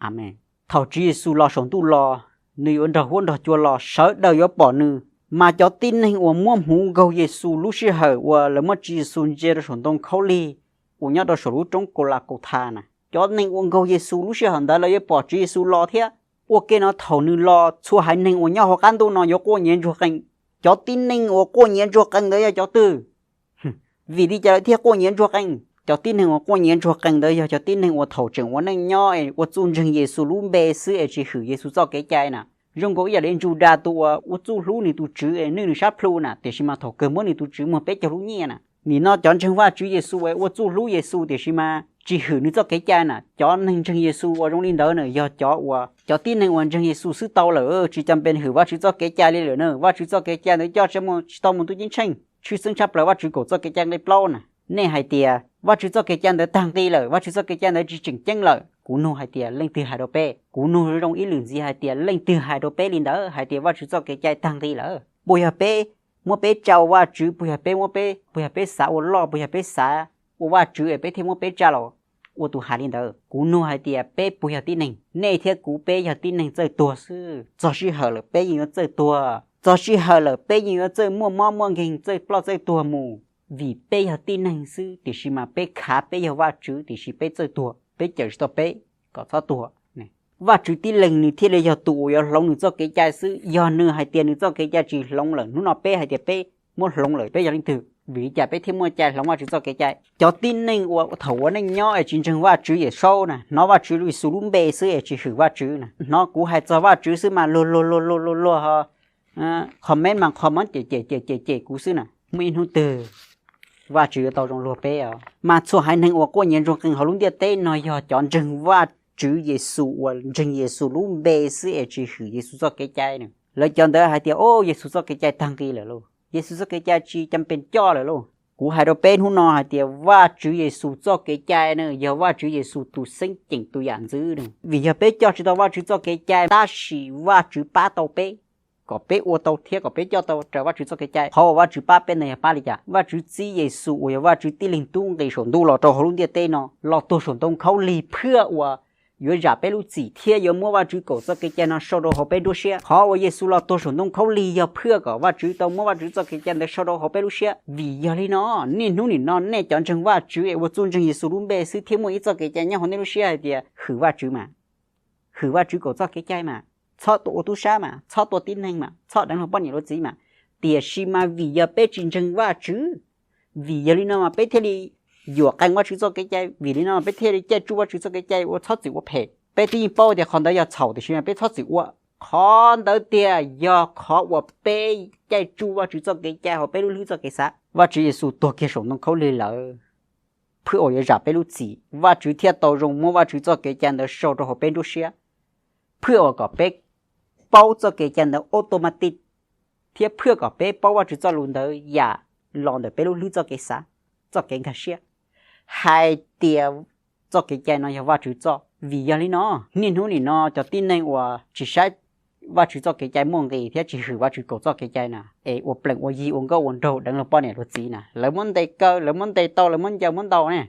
Amees. Thaum Tswv Yexus los saum ntuj los, nws yuav nrog huab nrog cua los, sawv daws yuav pom nws. Mas cov tib neeg uas muab hmuv nkaug Yexus lub sij hawm uas lawv muab Tswv Yexus ntsia rau saum ntoo khaub lig uas nyob rau saum lub roob Kaulakautha na, cov neeg uas nkaug Yexus lub sij hawm ntawd lawv yuav pom Tswv Yexus los thiab. Ua ke no thaum nws los txhua haiv neeg uas nyob hauv qab ntuj no yuav quaj nyiav ntsuag qees. Cov tib neeg uas quaj nyiav ntsuag qees ntawd yog cov twg? Vim li cas lawv thiaj quaj nyiav ntsuag qees? Cov tib neeg uas quaj nyiav ntsuag qees ntawd yog cov tib neeg uas thaum tseem ua neej nyob es ua txuj ntseeg Yexus lub npe xwb es tsis hwm Yexus txoj kev cai na. Zoo nkaus ib yam li Judas tus uas ua txuj hlub nws tus tswv es nwj nws sab plhu na, tiam sis mas thaum kawg muab nws tus tswv muag peb caug lub nyiaj na. Nim no cov ntseeg Vajtswv Yexus es ua txuj hlub Yexus tiam sis mas tsis hwm nws txoj kev cai na. Cov neeg ntseeg Yexus uas zoo li ntawd na yog cov uas cov tib neeg uas ntseeg Yexus xwb tau lawm, tsis cam pes hwm Vajtswv txoj kev cai li lawm na. Vajtswv txoj kev cai ntawd coj tsis tau mus ntuj ceeb tsheej. Tshwj xeeb tshaj plaws Vajtswv kaum txoj kev cai nqe plaub na. Nej hais tias Vajtswv txoj kev cai ntawd tag nqi lawm, Vajtswv txoj kev cai ntawd tsis tseem ceeb lawm. Kuv nug hais tias leej twg hais rau peb? Kuv nug zoo ib lwm ntxiv hais tias leej twg hais rau peb li ntawd hais tias Vajtswv txoj kev cai tag nqi lawm? Puas yog peb muab peb tsa ua Vajtswv? Puas yog peb muab peb, puas yog peb xav ua loj, puas yog peb xav ua Vajtswv es peb thiaj muab peb tsa los ua tus hais li ntawd? Kuv nug hais tias peb puas yog tib neeg? Nej thiab kuv peb yog tib neeg txawj tuag xwb. Txog sij hawm lawm peb yeej yuav txawj tuag. Txog sij hawm lawm peb yeej yuav txawj muaj mob muaj nkeeg, txawj ploj txawj tuag mus. Vim peb yog tib neeg xwb, tiam sis mas peb khav peb yog Vajtswv, tiam sis peb txawj tuag, peb cawm tsis tau peb kom txhob tuag. Vajtswv tib leeg nws thiaj li yog tus uas yuav hloov nws txoj kev cai xwb. Yog nws hais tias nws txoj kev cai tsis hloov lawm, hnub no peb hais tias peb muab hloov lawm, peb yog leej twg? Vim li cas peb thiaj muaj cai hloov Vajtswv txoj kev cai? Cov tib neeg uas thaum ua neej nyob es tsis ntseeg Vajtswv Yawmsaub na, hnov Vajtswv Yexus lub npe xwb es tsis hwm Vajtswv na, hnov kuv hais txog Vajtswv xwb mas luag luag luag luag luag ho comment mas qho mob cem cem cem cem cem kuv xwb na. Muaj ib hnub twg Vajtswv yuav tau zoo luag peb os. Mas txhua haiv neeg uas quaj nyiav ntsoog qees hauv lub ntiaj teb no yog cov ntseeg Vajtswv Yexus uas ntseeg Yexus lub npe xwb es tsis hwm Yexus txoj kev cai na. Lawv cov ntawd hais tias, o, Yexus txoj kev cai tag nqi lawm lauj, Yexus txoj kev cai tsis cam pees coj lawm lauj. Kuv hais rau peb hnub no hais tias Vajtswv Yexus txoj kev cai na yog Vajtswv Yexus tus xeeb ceem tus yam ntxwv na. Vim yog peb coj tsis tau Vajtswv txoj kev cai tab sis Vajtswv pab tau peb, kom peb ua tau thiab kom peb coj tau raws Vajtswv txoj kev cai. Qhov uas Vajtswv pab peb ntawd yog pab li cas? Vajtswv txib Yexus uas yog Vajtswv tib leeg tub nqis saum ntuj los rau hauv lub ntiaj teb no, los tuag saum ntoo khaub lig phwaj uas yuav zam peb lub txim thiab yuav muab Vajtswv kaum txoj kev cai no sau rau hauv peb nruab siab. Qhov uas Yexus los tuag saum ntoo khaub lig yog phwaj kom Vajtswv tau muab Vajtswv txoj kev cai ntawd sau rau hauv peb lub siab. Vim yog li no, niaj hnub nim no nej cov ntseeg Vajtswv es ua txuj ntseeg Yexus lub npe xwb thiaj muaj ib txoj kev cai nyob hauv nej lub siab hais tias hwm Vajtswv mas, hwm Vajtswv kaum txoj kev cai mas, txhob ua tub sab mas, txhob tua tib neeg mas, txhob deev luag poj niam luag txiv mas. Tiam sis mas vim yog peb tsis ntseeg Vajtswv, vim yog li no mas peb thiaj li yuam qees Vajtswv txoj kev cai, vim li no peb thiaj li caij tsuj Vajtswv txoj kev cai uas txhob txwm ua phem. Peb twb yeej paub tias qhov ntawd yog txhaum tiam sis mas peb txhob txwm ua. Qhov ntawd tiag yog qhov uas peb caij tsuj Vajtswv txoj kev cai hauv peb lub hlwb txoj kev xav. Vajtswv Yexus tuag kiag saum ntoo khaub lig lawm, phwj uas yuav zam peb lub txim, Vajtswv thiaj tau zoo muab Vajtswv txoj kev cai ntawd sau rau hauv peb nruab siab, phwj uas kom peb paub txoj kev cai ntawd automatic, thiab phwj kom peb paub Vajtswv txoj lus ntawd yam los ntawm peb lub hlwb txoj kev xav, txoj kev nkag siab, hais tias txoj kev cai no yog Vajtswv txoj. Vim yog li no, niaj hnub nim no cov tib neeg uas tsis saib Vajtswv txoj kev cai muaj nqis thiab tsis hwm Vajtswv kaum txoj kev cai na, es ua plees ua yi ua nkauj ua nraug deev luag poj niam luag txiv na, lawv muab ntes kaw, lawv muab ntes tau, lawv muab ncaws muab ntaus ne.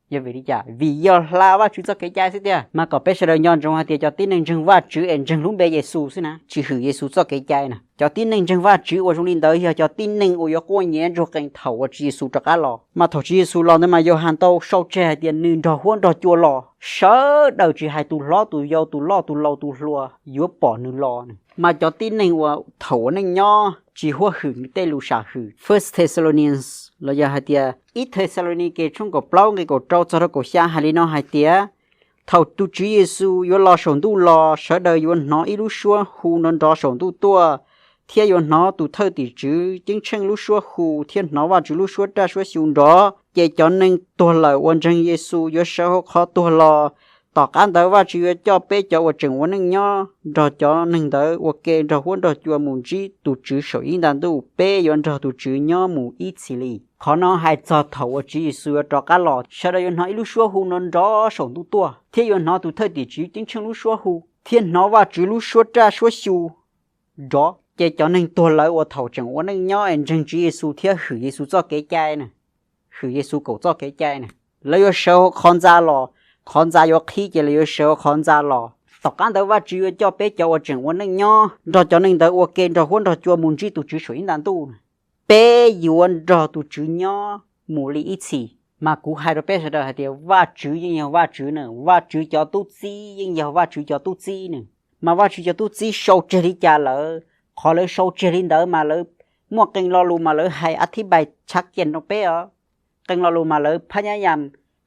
Yog vim li cas? Vim yog hla Vajtswv txoj kev cai xwb tiag. Mas kom peb sawv daws nco ntsoov hais tias cov tib neeg ntseeg Vajtswv es ntseeg lub npe Yexus xwb na, tsis hwm Yexus txoj kev cai na. Cov tib neeg ntseeg Vajtswv uas zoo li ntawd yog cov tib neeg uas yuav quaj nyiav ntsuag qees thaum uas Tswv Yexus rov qab los. Mas thaum Tswv Yexus los ntawd mas Yauhas tau sau tseg hais tias nws nrog huab nrog cua los, sawv daws tsis hais tus hlob tus yau tus loj tus laus tus hluas yuav pom nws los. Mas cov tib neeg uas thaum ua neej nyob tsis huab hwm nws tej lus sam hwm. First Thessalonians los yog hais tias ib Thexalaunikes tshooj kaum plaub nqe kaum rau txog rau kaum xya hais li no hais tias, thaum tus Tswv Yexus yuav los saum ntuj los, sawv daws yuav hnov ib lub suab hu nrov nrov saum ntuj tuaj, thiab yuav hnov tus thawj tim tswv ceeb tsheej lub suab hu, thiab hnov Vajtswv lub suab raj suab xyu nrov. Ces cov neeg tuag lawm uas ntseeg Yexus yuav sawv hauv qhov tuag los. Tom qab ntawd Vajtswv yuav coj peb cov uas tseem ua neej nyob nrog cov neeg ntawd ua ke nrog huab nrog cua mus ntsib tus Tswv saum ib nta ntuj. Peb yuav nrog tus Tswv nyob mus ib txhis li. Qhov no hais txog thaum uas Tswv Yexus yuav rov qab los, sawv daws yuav hnov ib lub suab hu nrov nrov saum ntuj tuaj, thiab yuav hnov tus thawj tim tswv ceeb tsheej lub suab hu, thiab hnov Vajtswv lub suab raj suab xyu nrov. Ces cov neeg tuag lawm uas thaum tseem ua neej nyob es ntseeg Tswv Yexus thiab hwm Yexus txoj kev cai na, hwm Yexus kaum txoj kev cai na, lawv yuav sawv hauv qhov ntxa los. Qhov ntxa yuav qhib ces lawv yuav sawv hauv qhov ntxa los. Tom qab ntawd Vajtswv yuav coj peb cov uas tseem ua neej nyob nrog cov neeg ntawd ua ke nrog huab nrog cua mus ntsib tus Tswv saum ib nta ntuj. Peb yuav nrog tus Tswv nyob mus li ib txhis. Mas kuv hais rau peb sawv daws hais tias Vajtswv yeej yog Vajtswv na, Vajtswv cov tub txib yeej yog Vajtswv cov tub txib na. Mas Vajtswv cov tub txib sau tseg li cas lawm, qhov lawv sau tseg li ntawd mas lawv muaj qee lo lus mas lawv hais a thib npais tshav kiag rau peb os. Qee lo lus mas lawv phab nyab yas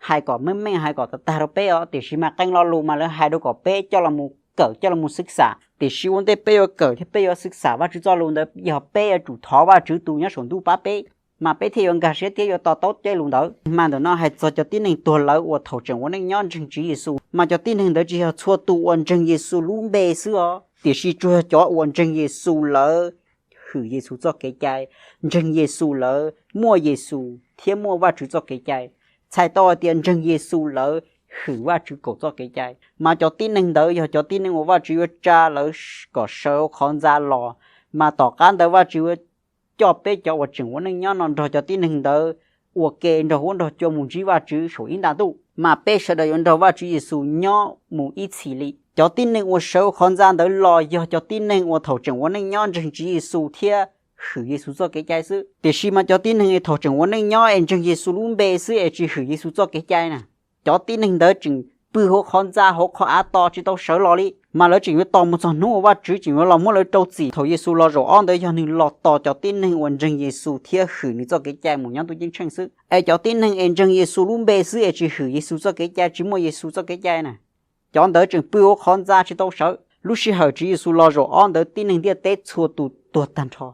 hais kom meej meej hais kom tag tag rau peb os, tiam sis mas qee lo lus mas lawv hais rau kom peb coj los mus kawm coj los mus xwb xam. Tiam sis ua ntej peb yuav kawm thiab peb yuav xwb xam Vajtswv txoj lus ntawd yog peb yuav tsum thov Vajtswv tus nyob saum ntuj pab peb, mas peb thiaj yuav nkag siab thiab yuav to taub tej lus ntawd. Mas ntawm no hais txog cov tib neeg tuag lawm uas thaum tseem ua neej nyob ntseeg Tswv Yexus, mas cov tib neeg ntawd tsis yog txhua tus uas ntseeg Yexus lub npe xwb os, tiam sis tsuas yog cov uas ntseeg Yexus lawm hwm Yexus txoj kev cai, ntseeg Yexus lawm muaj Yexus thiab muaj Vajtswv txoj kev cai. Txhais tau hais tias ntseeg Yexus lawm hwm Vajtswv kaum txoj kev cai, mas cov tib neeg ntawd yog cov tib neeg uas Vajtswv yuav tsa lawv kom sawv hauv qhov ntxa los. Mas tom qab ntawd Vajtswv yuav coj peb cov uas tseem ua neej nyob no nrog cov tib neeg ntawd ua ke nrog huab nrog cua mus ntsib Vajtswv saum ib nta ntuj, mas peb sawv daws yuav nrog Vajtswv Yexus nyob mus ib txhis li. Cov tib neeg uas sawv hauv qhov ntxa ntawd los yog cov tib neeg uas thaum tseem ua neej nyob ntseeg Tswv Yexus thiab hwm Yexus txoj kev cai xwb. Tiam sis mas cov tib neeg es thaum tseem ua neej nyob es ntseeg Yexus lub npe xwb es tsis hwm Yexus txoj kev cai na, cov tib neeg ntawd tseem pw hauv qhov ntxa hauv qhov av tos tsis tau sawv los li, mas lawv tseem yuav tos mus txog hnub uas Vajtswv tseem yuav los muab lawv rau txim. Thaum Yexus los zaum ob ntawd yog nws los tos cov tib neeg uas ntseeg Yexus thiab hwm nws txoj kev cai mus nyob ntuj ceeb tsheej xwb. Es cov tib neeg es ntseeg Yexus lub npe xwb es tsis hwm Yexus txoj kev cai, tsis muaj Yexus txoj kev cai na, cov ntawd tseem pw hauv qhov ntxa tsis tau sawv. Lub sij hawm Tswv Yexus los zaum ob ntawd tib neeg ntiaj teb txhua tus tuag tag nrho,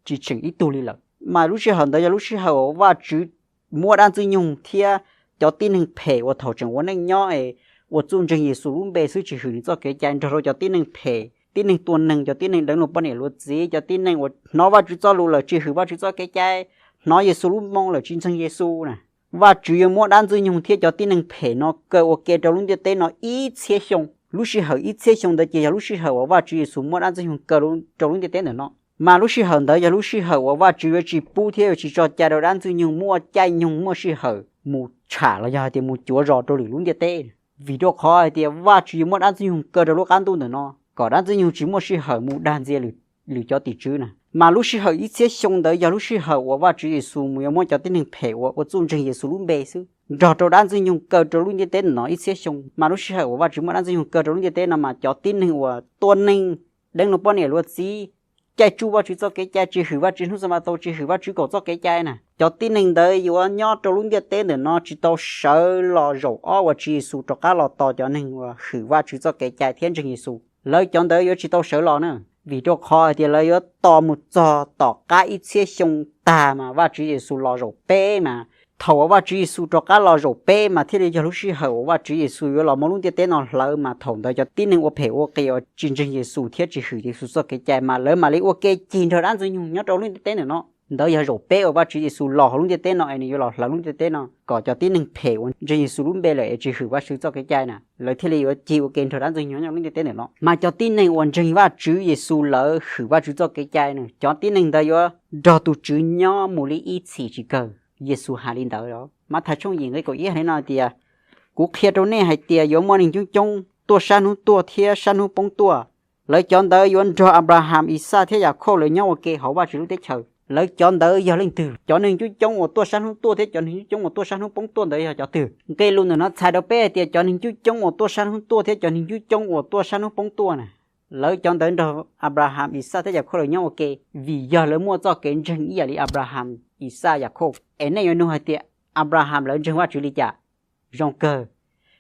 tsis tseem ib tug li lawm. Mas lub sij hawm ntawd yog lub sij hawm uas Vajtswv muab dab ntxwg nyoog thiab cov tib neeg phem uas thaum tseem ua neej nyob es ua txuj ntseeg Yexus lub npe xwb tsis hwm nws txoj kev cai nrog rau cov tib neeg phem, tib neeg tua neeg, cov tib neeg deev luag poj niam luag txiv, cov tib neeg uas hnov Vajtswv txoj lus lawm tsis hwm Vajtswv txoj kev cai, hnov Yexus lub moo lawm tsis ntseeg Yexus na. Vajtswv yuav muab dab ntxwg nyoog thiab cov tib neeg phem no kaw ua ke rau lub ntiaj teb no ib txhiab xyoo. Lub sij hawm ib txhiab xyoo ntawd ces yog lub sij hawm uas Vajtswv Yexus muab dab ntxwg nyoog kaw rau lub ntiaj teb ntawm no. Mas lub sij hawm ntawd yog lub sij hawm uas Vajtswv yuav tsis pub thiab yuav tsis tso cai rau dab ntxwg nyoog muaj caij nyoog muaj sij hawm mus tsham los yog hais tias mus cuav zos rau lwm lub ntiaj teb, vim rau qhov hais tias Vajtswv yuav muab dab ntxwg nyoog kaw rau lub qab ntuj ntawm no kom dab ntxwg nyoog tsis muaj sij hawm mus dag ntxias lwm cov tim tswv na. Mas lub sij hawm ib txhiab xyoo ntawd yog lub sij hawm uas Vajtswv Yexus mus yuav muab cov tib neeg phem uas ua txuj ntseeg Yexus lub npe xwb nrog rau dab ntxwg nyoog kaw rau lub ntiaj teb no ib txhiab xyoo. Mas lub sij hawm uas Vajtswv muab dab ntxwg nyoog kaw rau lub ntiaj teb no mas cov tib neeg uas tua neeg, deev luag poj niam luag txiv, caij tsuj Vajtswv txoj kev cai, tsis hwm Vajtswv hnub xanpataus, tsis hwm Vajtswv kaum txoj kev cai na, cov tib neeg ntawd yuav nyob rau lub ntiaj teb ntawm no tsis tau sawv los zaum ob uas Tswv Yexus rov qab los tos cov neeg uas hwm Vajtswv txoj kev cai thiab ntseeg Yexus. Lawv cov ntawd yuav tsis tau sawv los na, vim rau qhov hais tias lawv yuav tos mus txog tom qab ib txhiab xyoo tag mas Vajtswv Yexus los zaum peb mas. Thaum uas Vajtswv Yexus rov qab los zaum peb mas thiaj li yog lub sij hawm uas Vajtswv Yexus yuav los muab lub ntiaj teb no hlawv mas thaum ntawd cov tib neeg ua phem ua qias uas tsis ntseeg Yexus thiab tsis hwm Yexus txoj kev cai mas lawv mam li ua ke cig nrog dab ntxwg nyoog nyob rau lub ntiaj teb ntawm no. Ntawd yog zaum peb uas Vajtswv Yexus los hauv lub ntiaj teb no es nws yuav los hlawv lub ntiaj teb no kom cov tib neeg phem uas ntseeg Yexus lub npe lawm es tsis hwm Vajtswv txoj kev cai na, lawv thiaj li yuav cig ua ke nrog dab ntxwg nyoog nyob lub ntiaj teb ntawm no. Mas cov tib neeg uas ntseeg Vajtswv Yexus lawv hwm Vajtswv txoj kev cai na, cov tib neeg ntawd yuav nrog tus Tswv nyob mus li ib txhis tsis kawg. Yexus hais li ntawd os. Mathais tshooj yim nqe kaum ib hais li no tias, kuv qhia rau nej hais tias yuav muaj neeg coob coob tuaj sab hnub tuaj thiab sab hnub poob tuaj. Lawv cov ntawd yuav nrog Anplaham, Ixaj thiab Yakhauj lawv nyob ua ke hauv Vajtswv lub teb chaws. Lawv cov ntawd yog leej twg? Cov neeg coob coob uas tuaj sab hnub tuaj thiab cov neeg coob coob uas tuaj sab hnub poob tuaj ntawd yog cov twg? Nqe lus ntawm no txhais rau peb hais tias cov neeg coob coob uas tuaj sab hnub tuaj thiab cov neeg coob coob uas tuaj sab hnub poob tuaj na, lawv cov ntawd nrog Anplaham, Ixaj thiab Yakhauj lawv nyob ua ke, vim yog lawv muaj txoj kev ntseeg ib yam li Anplaham, Ixaj, Yakhauj. Es nej yuav nug hais tias Anplaham lawv ntseeg Vajtswv li cas? Zoo kawg.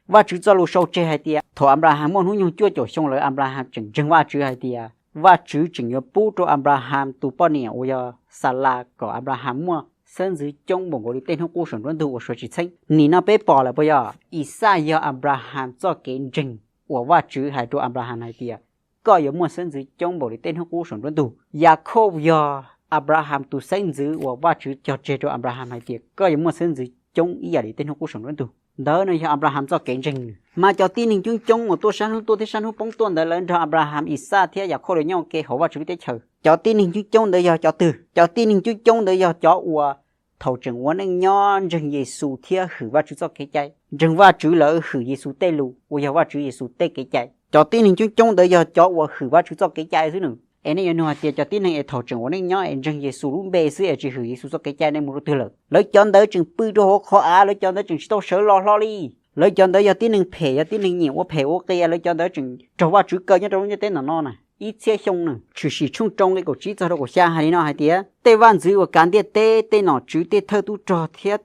Vajtswv txoj lus sau tseg hais tias thaum Anplaham muaj hnub nyoog cuaj caum xyoo lawm Anplaham tseem ntseeg Vajtswv hais tias Vajtswv tseem yuav pub rau Anplaham tus poj niam uas yog Xalas kom Anplaham muaj xeeb ntxwv coob npaum nkaus li tej hnub qub saum nruab ntug uas suav tsis txheeb. Nim no peb pom lawm puas yog? Ixaj yog Anplaham txoj kev ntseeg uas Vajtswv hais rau Anplaham hais tias koj yuav muaj xeeb ntxwv coob npaum li tej hnub qub saum nruab ntug. Yakhauj yog Anplaham tus xeeb ntxwv uas Vajtswv cog tseg rau Anplaham hais tias koj yuav muaj xeeb ntxwv coob ib yam li tej hnub qub saum nruab ntug. Ntawd no yog Anplaham txoj kev ntseeg. Mas cov tib neeg coob coob uas tuaj sab hnub tuaj thiab sab hnub poob tuaj ntawd lawv nrog Anplaham, Ixaj thiab Yakhauj lawv nyob ua ke hauv Vajtswv lub teb chaws. Cov tib neeg coob coob ntawd yog cov twg? Cov tib neeg coob coob ntawd yog cov uas thaum tseem ua neej nyob ntseeg Yexus thiab hwm Vajtswv txoj kev cai. Ntseeg Vajtswv lawv hwm Yexus tej lus uas yog Vajtswv Yexus tej kev cai. Cov tib neeg coob coob ntawd yog cov uas hwm Vajtswv txoj kev cai xwb nws. Es nej yuav nug hais tias cov tib neeg es thaum tseem ua neej nyob es ntseeg Yexus lub npe xwb es tsis hwm Yexus txoj kev cai nej mus rau twg lawm? Lawv cov ntawd tseem pw rau hauv qhov av, lawv cov ntawd tseem tsis tau sawv los hlo li. Lawv cov ntawd yog tib neeg phem, yog tib neeg nyiam ua phem ua qias, lawv cov ntawd tseem raug Vajtswv kaw nyob rau lub ntiaj teb ntawm no na ib txhiab xyoo na. Tshwm Sim tshooj rau nqe kaum tsib txog rau kaum xya hais li no hais tias tej vaj ntxwv uas kav ntiaj teb, tej nom tswv, tej thawj tub rog thiab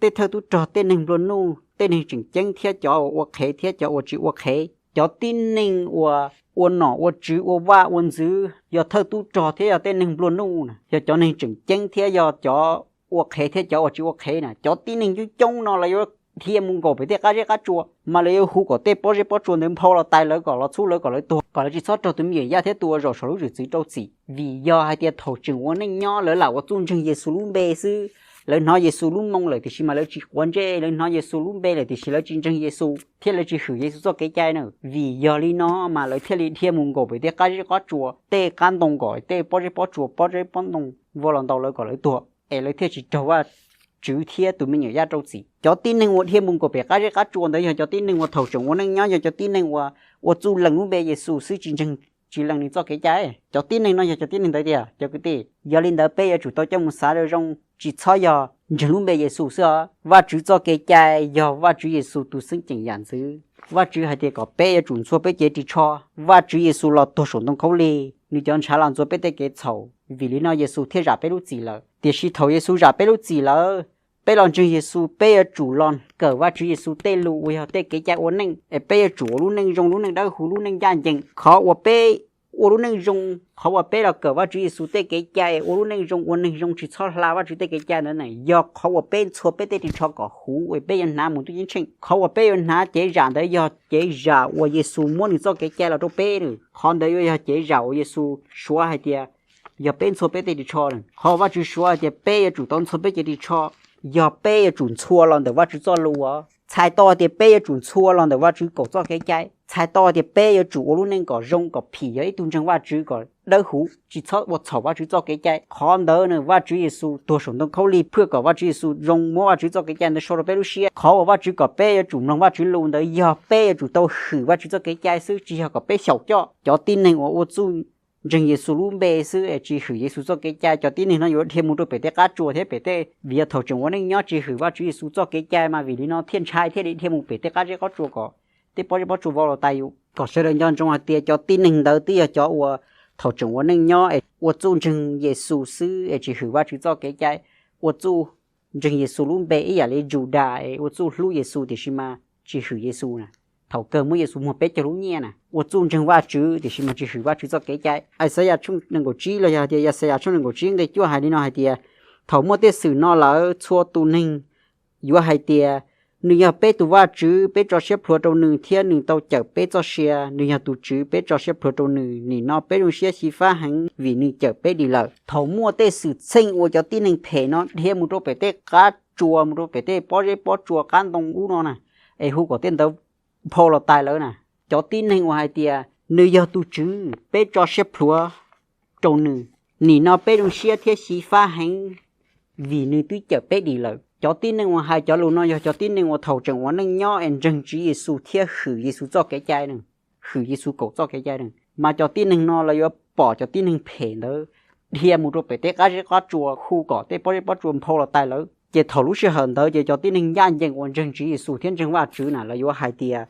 tej thawj tub rog, tej neeg nplua nuj, tej neeg tseem ceeb thiab cov uas ua qhev thiab cov uas tsis ua qhev, cov tib neeg uas ua nom ua tswv ua vaj ua ntxwv, yog thawj tub rog thiab yog tej neeg nplua nuj na, yog cov neeg tseem ceeb thiab yog cov ua qhev thiab cov uas tsis ua qhev na, cov tib neeg coob coob no lawv yuav dhia mus nkaum pem tej qab zeb qab tsua, mas lawv yuav hu kom tej pob zeb pob tsua ntawd nphau los tais lawv kom los txhub lawv kom lawv tuag, kom lawv tsis txhob raug tus me nyuam yaj thiab tus uas zaum saum lub zwm txwv rau txim. Vim yog hais tias thaum tseem ua neej nyob lawv lam ua txuj ntseeg Yexus lub npe xwb, lawv hnov Yexus lub moo lawm tiam sis mas lawv tsis quav ntsej, lawv hnov Yexus lub npe lawm tiam sis lawv tsis ntseeg Yexus thiab lawv tsis hwm Yexus txoj kev cai na. Vim yog li no mas lawv thiaj li dhia mus nkaum pem tej qab zeb qab tsua, tej qab ntoo kom tej pob zeb pob tsua, pob zeb pob ntoo vau los ntaus lawv kom lawv tuag, es lawv thiaj tsis raug Vajtswv thiab tus me nyuam yaj rau txim. Cov tib neeg uas dhia mus nkaum pem qab zeb qab tsua ntawd yog cov tib neeg uas thaum tseem ua neej nyob yog cov tib neeg uas ua txuj lees lub npe Yexus xwb tsis ntseeg, tsis lees nws txoj kev cai. Cov tib neeg no yog cov tib neeg ntawd tiag cov kwv tij. Yog li ntawd peb yuav tsum tau coj mus xav zoo zoo, tsis txhob yog ntseeg lub npe Yexus xwb os. Vajtswv txoj kev cai yog Vajtswv Yexus tus xeeb ceem yam ntxwv. Vajtswv hais tias kom peb yuav tsum ntxhua peb cev ris tsho. Vajtswv Yexus los tuag saum ntoo khaub lig, nws cov ntshav los ntxuav peb tej kev txhaum, vim li no Yexus thiaj zam peb lub txim lawm. Tiam sis thaum Yexus zam peb lub txim lawm, peb los ntseeg Yexus, peb yuav tsum los kawm Vajtswv Yexus tej lus uas yog tej kev cai ua neej, es peb yuav tsum ua lub neej zoo, lub neej dawb huv, lub neej ncaj ncees. Qhov uas peb ua lub neej zoo, qhov uas peb los kawm Vajtswv Yexus tej kev cai, ua lub neej zoo, ua neeg zoo, tsis txhob hla Vajtswv tej kev cai ntawd ne, yog qhov uas peb ntxhua peb tej ris tsho kom huv es peb yuav hnav mus ntuj ceeb tsheej. Qhov uas peb yuav hnav cev zam ntawd yog cev zam uas Yexus muab nws txoj kev cai los rau peb. Qhov ntawd yuav yog cev zam uas Yexus suav hais tias yog peb ntxhua peb tej ris tsho. Qhov Vajtswv suav hais tias peb yuav tsum tau ntxhua peb cev ris tsho, yog peb yuav tsum ntxhua los ntawm Vajtswv txoj lus. Txhais tau hais tias peb yuav tsum ntxhua los ntawm Vajtswv kaum txoj kev cai, txhais tau hais tias peb yuav tsum ua lub neej kom zoo, kom phim, yog ib tug ntseeg Vajtswv kom dawb huv, tsis txhob ua txhaum Vajtswv txoj kev cai. Qhov ntawd nws Vajtswv Yexus tuag saum ntoo khaub lig phwj kom Vajtswv Yexus zoo, muab Vajtswv txoj kev cai ntawd sau rau peb lub siab. Qhov uas Vajtswv kom peb yuav tsum mloog Vajtswv lus ntawd yog peb yuav tsum tau hwm Vajtswv txoj kev cai xwb, tsis yog kom peb xyaum coj. Cov tib neeg uas ua txuj ntseeg Yexus lub npe xwb es tsis hwm Yexus txoj kev cai, cov tib neeg no yuav dhia mus rau pem tej qab tsuas thiab pem tej, vim yog thaum tseem ua neej nyob tsis hwm Vajtswv Yexus txoj kev cai mas vim li no thiaj ntshai thiaj li dhia mus pem tej qab zeb qab tsuas kom tej pob zeb pob tsuas vau los tais yus. Kom sawv daws nco ntsoov hais tias cov tib neeg ntawd twb yog cov uas thaum tseem ua neej nyob es ua txuj ntseeg Yexus xwb es tsis hwm Vajtswv txoj kev cai, ua txuj ntseeg Yexus lub npe ib yam li Judas es ua txuj hlub Yexus tiam sis mas tsis hwm Yexus na. Thaum kawg muab Yexus muag peb caug lub nyiaj na, ua txuj ntseeg Vajtswv tiam sis mas tsis hwm Vajtswv txoj kev cai. Xaxayas tshooj nees nkaum tsib los yog hais tias Yaxayas tshooj nees nkaum tsib nqe cuaj hais li no hais tias, thaum muaj tej xwm no lawm txhua tus neeg yuav hais tias, nws yog peb tus Vajtswv, peb tso siab plhuav rau nws thiab nws tau cawm peb txoj sia. Nws yog tus Tswv, peb tso siab plhuav rau nws. Nim no peb zoo siab xyiv fab heev vim nws cawm peb dim lawm. Thaum muaj tej xwm txheej uas cov tib neeg phem no dhia mus rau pem tej qab tsuas, mus rau pem tej pob zeb pob tsuas qab ntoo ub no na, es hu kom tej ntawd nphau los tais lawv na, cov tib neeg uas hais tias nws yog tus Tswv, peb tso siab plhuav rau nws. Nim no peb zoo siab thiab xyiv fab heev vim nws twb cawm peb dim lawm. Cov tib neeg uas hais cov lus no yog cov tib neeg uas thaum tseem ua neej nyob es ntseeg Tswv Yexus thiab hwm Yexus txoj kev cai, hwm Yexus kaum txoj kev cai. Mas cov tib neeg no lawv yuav pom cov tib neeg phem ntawd dhia mus rau pem tej qab zeb qab tsuas hu kom tej pob zeb pob tsuas nphau los tais lawv. Ces thaum lub sij hawm ntawd ces cov tib neeg ncaj ncees uas ntseeg Tswv Yexus thiab ntseeg Vajtswv na lawv yuav hais tias,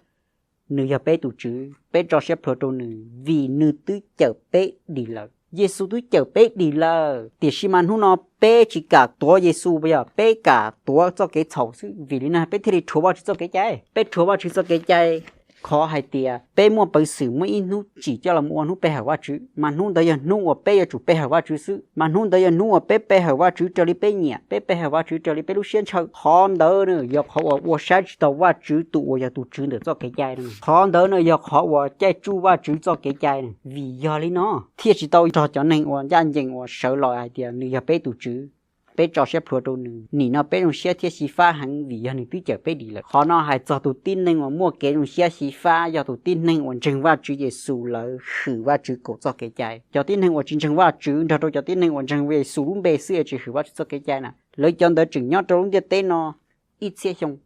nws yog peb tus Tswv, peb tso siab plhuav rau nws vim nws twb cawm peb dim lawm. Yexus twb cawm peb dim lawm, tiam sis mas hnub no peb tsis kam tuav Yexus, yog peb kam tuav txoj kev txhaum xwb. Vim li no peb thiaj li rhuav Vajtswv txoj kev cai. Peb rhuav Vajtswv txoj kev cai, qhov hais tias peb muaj peev xwm muaj ib hnub tsim coj los ua hnub pe hawm Vajtswv, mas hnub ntawd yog hnub uas peb yuav tsum pe hawm Vajtswv xwb. Mas hnub ntawd yog hnub uas peb pe hawm Vajtswv raws li peb nyiam, peb pe hawm Vajtswv raws li peb lub siab ntshaw. Qhov ntawd na yog qhov uas ua saib tsis taus Vajtswv tus uas yog tus Tswv ntawm txoj kev cai. Qhov ntawd na yog qhov uas caij tsuj Vajtswv txoj kev cai. Vim yog li no thiaj tsis tau nrog cov neeg uas ncaj ncees uas sawv los hais tias nws yog peb tus Tswv, peb tso siab plhuav rau nws. Nim no peb zoo siab thiab xyiv fab heev vim yog nws twb cawm peb dim lawm. Qhov no hais txog tus tib neeg uas muaj kev zoo siab xyiv fab yog tus tib neeg uas ntseeg Vajtswv Yexus, lawv hwm Vajtswv kaum txoj kev cai. Cov tib neeg uas tsis ntseeg Vajtswv nrog rau cov tib neeg uas ntseeg Yexus lub npe xwb es tsis hwm Vajtswv txoj kev cai na, lawv cov ntawd tseem nyob rau lub ntiaj teb no ib txhiab xyoo,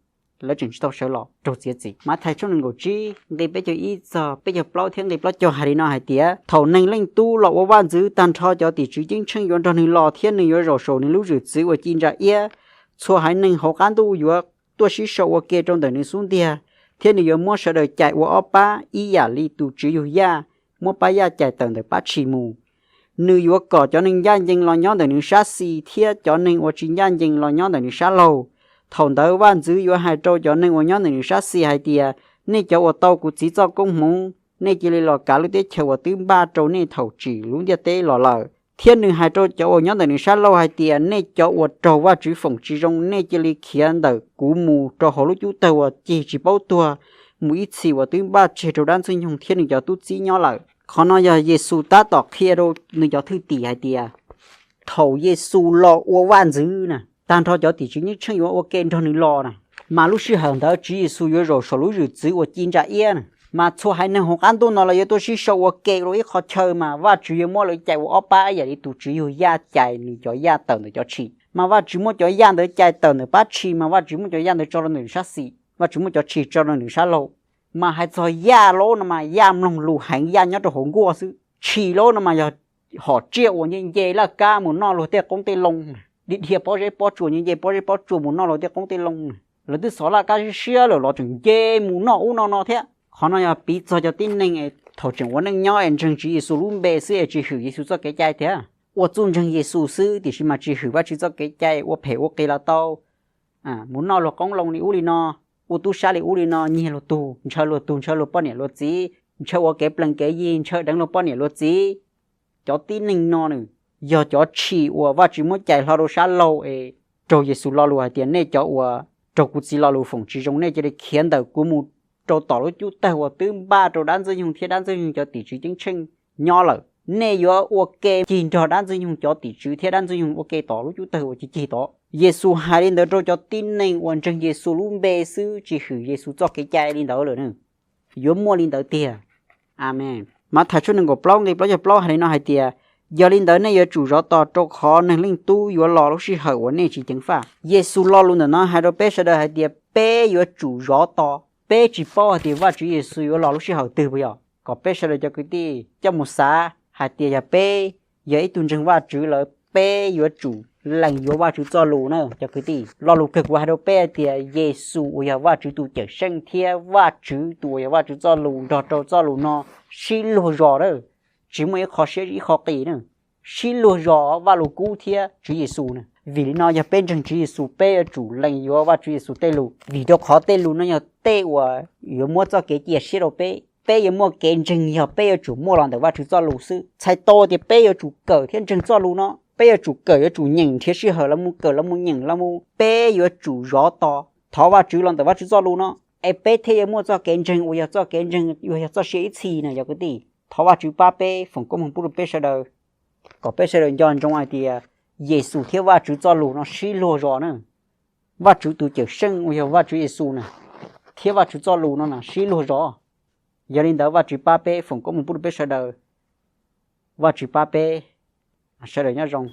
lawv tseem tsis tau sawv los raug txiav txim. Mathais tshooj nees nkaum tsib nqe peb caug ib txog peb caug plaub thiab nqe plaub caug hais li no hais tias, thaum Neeg Leej Tub los ua vaj ntxwv, tag nrho cov tim tswv ceeb tsheej yuav nrog nws los thiab nws yuav zaum saum nws lub zwm txwv uas ci ntsa iab. Txhua haiv neeg hauv qab ntuj yuav tuaj sib sau ua ke rau ntawm nws xub ntiag, thiab nws yuav muab sawv daws cais ua ob pab ib yam li tus tswv yug yaj muab pab yaj cais tawm ntawm pab tshis mus. Nws yuav kom cov neeg ncaj ncees los nyob ntawm nws sab xis thiab cov neeg uas tsis ncaj ncees los nyob ntawm nws sab laug. Thaum ntawd vaj ntxwv yuav hais rau cov neeg uas nyob ntawm nws sab xis hais tias, nej cov uas tau kuv Txiv txoj koob hmoov, nej cia li los kav lub teb chaws uas twb npaj rau nej thaum tsim lub ntiaj teb los lawm. Thiab nws hais rau cov uas nyob ntawm nws sab laug hais tias, nej cov uas raug Vajtswv foom tsis zoo, nej cia li khiav ntawm kuv mus rau hauv lub cub tawg uas cig tsis paub tuag, mus ib txhis uas twb npaj tseg rau dab Ntxwg Nyoog thiab nws cov tub txib nyob lawm. Qhov no yog Yexus tab tom qhia rau nws cov thwj tim hais tias, thaum Yexus los ua vaj ntxwv na, tag nrho cov tim tswv ceeb tsheej yuav ua ke nrog nws los na. Mas lub sij hawm ntawd Tswv Yexus yuav zaum saum lub zwm txwv uas ci ntsa iab na. Mas txhua haiv neeg hauv qab ntuj no lawv yuav tuaj sib sau ua ke rau ib qho chaw mas Vajtswv yuav muab lawv cais ua ob pab ib yam li tus tswv yug yaj cais nws cov yaj tawm ntawm cov tshis. Mas Vajtswv muab cov yaj ntawd cais tawm ntawm pab tshis mas Vajtswv muab cov yaj ntawd tso rau ntawm nws sab xis, Vajtswv muab cov tshis tso rau ntawm nws sab laug. Mas hais txog yaj laub no mas yaj mloog lus heev, yaj nyob rau hauv nkuaj xwb. Tshis laub no mas yog hom tsiaj uas nce nce laj kab mus noj luag tej qoob tej loo. dhia dhia pob zeb pob tsuas, nce nce pob zeb pob tsuas mus noj luag tej qoob tej loo. Lawv twb xov laj kab siab siab lawm los tseem nce mus noj ub no no thiab. Qhov no yog piv txog cov tib neeg es thaum tseem ua neej nyob es ntseeg Tswv Yexus lub npe xwb es tsis hwm Yexus txoj kev cai thiab. Ua txuj ntseeg Yexus xwb tiam sis mas tsis hwm Vajtswv txoj kev cai, ua phem ua qias los tau, mus noj luag qoob loo li ub li no, ua tub sab li ub li no, nyiag luag tug, ntshaw luag tug, ntshaw luag poj niam luag txiv, ntshaw ua kev plees kev yig, ntshaw deev luag poj niam luag txiv. Cov tib neeg no nws yog cov tshis uas Vajtswv muab cais hlo rau sab laug es raug Yexus lo lus hais tias, nej cov uas raug kuv Txiv lo lus foom tsis zoo, nej cia li khiav ntawm kuv mus rau tom lub cub tawg uas twb npaj rau dab Ntxwg Nyoog thiab dab Ntxwg Nyoog cov tim tswv ceeb tsheej nyob lawm. Nej yuav ua ke cig nrog dab Ntxwg Nyoog cov tim tswv thiab dab Ntxwg Nyoog ua ke tom lub cub tawg uas cig cig tod. Yexus hais li ntawd rau cov tib neeg uas ntseeg Yexus lub npe xwb tsis hwm Yexus txoj kev cai li ntawd lawm na. Yuav muaj li ntawd tiag. Amees. Mathais tshooj nees nkaum plaub nqe plaub caug plaub hais li no hais tias, yog li ntawd nej yuav tsum zov tos rau qhov Neeg Leej Tub yuav los lub sij hawm uas nej tsis ceev faj. Yexus lo lus ntawm no hais rau peb sawv daws hais tias peb yuav tsum zov tos. Peb tsis paub hais tias Vajtswv Yexus yuav los lub sij hawm twg puas yog? Kom peb sawv daws cov kwv tij coj mus xav hais tias yog peb yog ib tug ntseeg Vajtswv lawm peb yuav tsum lees yuav Vajtswv txoj lus na cov kwv tij. Lo lus kawg kuv hais rau peb hais tias Yexus uas yog Vajtswv tus cawm seej thiab Vajtswv tus uas yog Vajtswv txoj lus nrog rau txoj lus no sib luag zos na. Tsis muaj ib qho siab ib qho qis na. Sib luag zos Vajluskub thiab Tswv Yexus na. Vim li no yog peb ntseeg Tswv Yexus peb yuav tsum lees yuav Vajtswv Yexus tej lus, vim rau qhov tej lus no yog tej uas yuav muab txoj kev cia siab rau peb. Peb yuav muaj kev ntseeg yog peb yuav tsum muaj los ntawm Vajtswv txoj lus xwb. Txhais tau tias peb yuav tsum kawm thiab ntseeg txoj lus no, peb yuav tsum kawm, yuav tsum nyeem nrhiav sij hawm los mus kawm los mus nyeem los mus, peb yuav tsum zov tos thov Vajtswv los ntawm Vajtswv txoj lus no, es peb thiaj yuav muaj txoj kev ntseeg uas yog txoj kev ntseeg uas yog txoj sia ib txhis na cov kwv tij. Thov Vajtswv pab peb foom koob hmoov pub rau peb sawv daws kom peb sawv daws nco ntsoov hais tias Yexus thiab Vajtswv txoj lus no sib luag zos na. Vajtswv tus cawm seej uas yog Vajtswv Yexus na thiab Vajtswv txoj lus no na sib luag zos. Yog li ntawd Vajtswv pab peb foom koob hmoov pub rau peb sawv daws. Vajtswv pab peb, sawv daws nyob zoo.